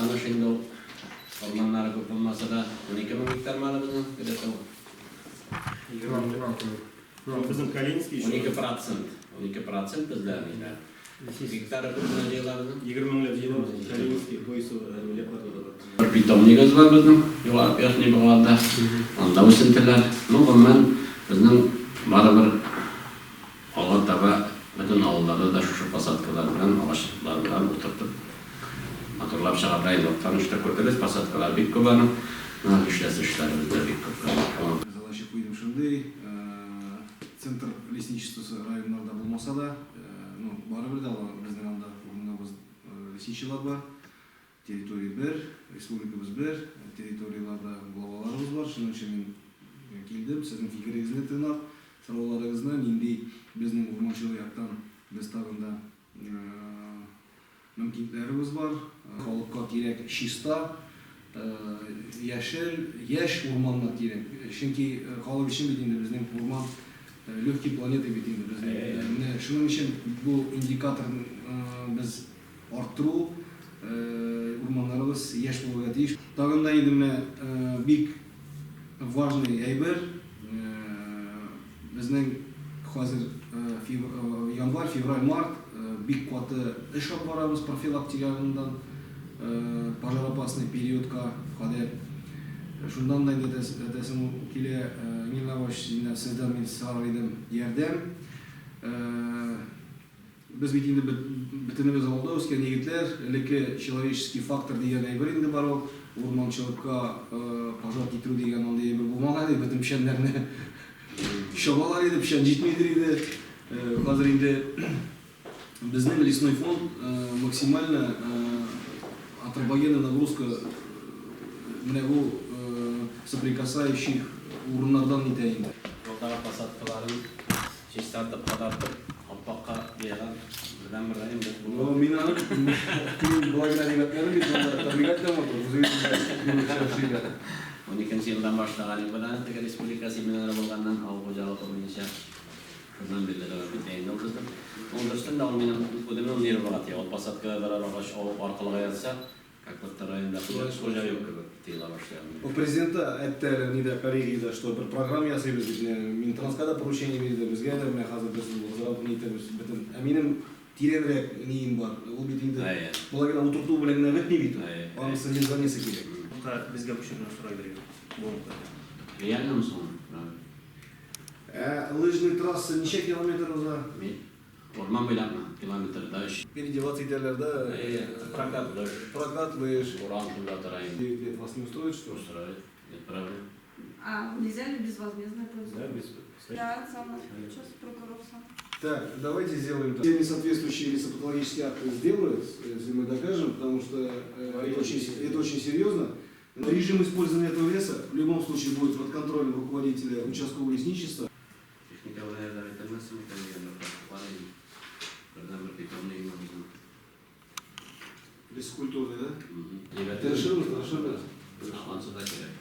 Актаныш инде ул урманнары күп булмаса да, 12 мең гектар малы безнең, где-то ул. Безнең Калининский еще. 12 процент. 12 процент бездә нидә. Гектары күпме җыела безнең? 20 меңләп җыелабыз. Калининский, Бойсово, Лепатово да бар. Бер питомнигыбыз бар безнең, Югары Пясный Богада. Анда үсентеләр. Ну, гомумән, безнең барыбер алга таба бөтен авылларда да шушы посадкалар белән, агачлар белән утыртып, матурлап чыгарга инде. Актанышта күрдегез, посадкалар бик күп аның. Менә эшләсе эшләребез дә бик күп. Задача куйдым шундый, центр лесничествосы районнарда булмаса да, ну, барыбер дә алар безнең анда урындабыз лесничийлар бар. Территория бер, республикабыз бер, территорияләрдә главаларыбыз бар. Шуның өчен мин килдем, сезнең фикерегезне тыңлап, сорауларыгызны, нинди безнең урманчылык яктан без тагын да мөмкинлекләребез бар. Халыкка кирәк чиста, яшел, яшь урманнар кирәк. Чөнки халык өчен бит инде безнең урман легкий планета бит инде безнең. Менә шуның өчен бу индикаторны без арттыру, урманнарыбыз яшь булырга тиеш. Тагын да инде менә бик важный әйбер, безнең хәзер январь, февраль, март бик каты эш алып барабыз профилактика ягыннан, пожароопасный периодка кадәр. Шуннан да инде әйтәсем килә, Нил Наваевич, сездән мин сорар идем ярдәм. Без бит инде бөтенебез авылда үскән егетләр, элекке человеческий фактор дигән әйбер инде бар ул, урманчылыкка пожар китерү дигән андый әйбер булмаган иде, бөтен печәннәрне чабалар иде, печән җитмидер иде. Хәзер инде безнең лесной фонд максимально антропогенная нагрузка менә бу соприкасающих урыннардан нитә инде. Юлдагы посадкаларын Чистартып, тазартып, аппакка җыйган бердәнбер район без бу. Ну, мин аны мин болай гына дип әйтмәдем бит, монда табигать тә матур, үзегез дә беләсез. Уникенче елдан башлаган идек без аны, теге республика семинары булганнан, авыл хуҗалыгы буенча. Шуннан бирле дәвам итә инде ул безнең. Ул дөрестән дә ул минем үземнең нервыга тия. Ул посадкада берәр агач авып аркылыга ятса, Как будто районда хуҗа, хуҗа юк кебек тоела башлый анда. У президента әйтте әле нидә коллегиядә, что бер программа ясыйбыз дип, менә Минтранска да поручение бирде, безгә дә менә хәзер без разработка итәбез бөтен. Ә минем тирәнрәк нием бар, ул бит инде Әйе. болай гына утырту белән генә бетми бит ул, Әйе, аның әйе. содержаниесе кирәк. Ка безгә күчерүне сорай биргән. Болынка. Реальнымы соң ул, Равил? Ә лыжный трасса ничә километр уза? Мин. Урман буйлапмы? Километр да өч. Переодеваться итәләр дә. Әйе, прокат лыж. Прокат лыж. Буран шунда тора инде. Девять лет вас не устроит, что ли? Устроит, нет проблем. А нельзя ли безвозмездное Да, производство? без. Да, сам. Сейчас прокурор сам. Так, давайте сделаем так. Все несоответствующие лесопатологические акты сделают, если мы докажем, потому что это очень серьезно. Режим использования этого леса в любом случае будет под контролем руководителя участкового лесничества. Техника белән ярдәм итәлмәссең микән дигән бер курку бар иде. Бердәнбер питомнигым үзем. Лесокультурный, да? Егет. Тырышырбыз, тырышырбыз. Ансы да кирәк.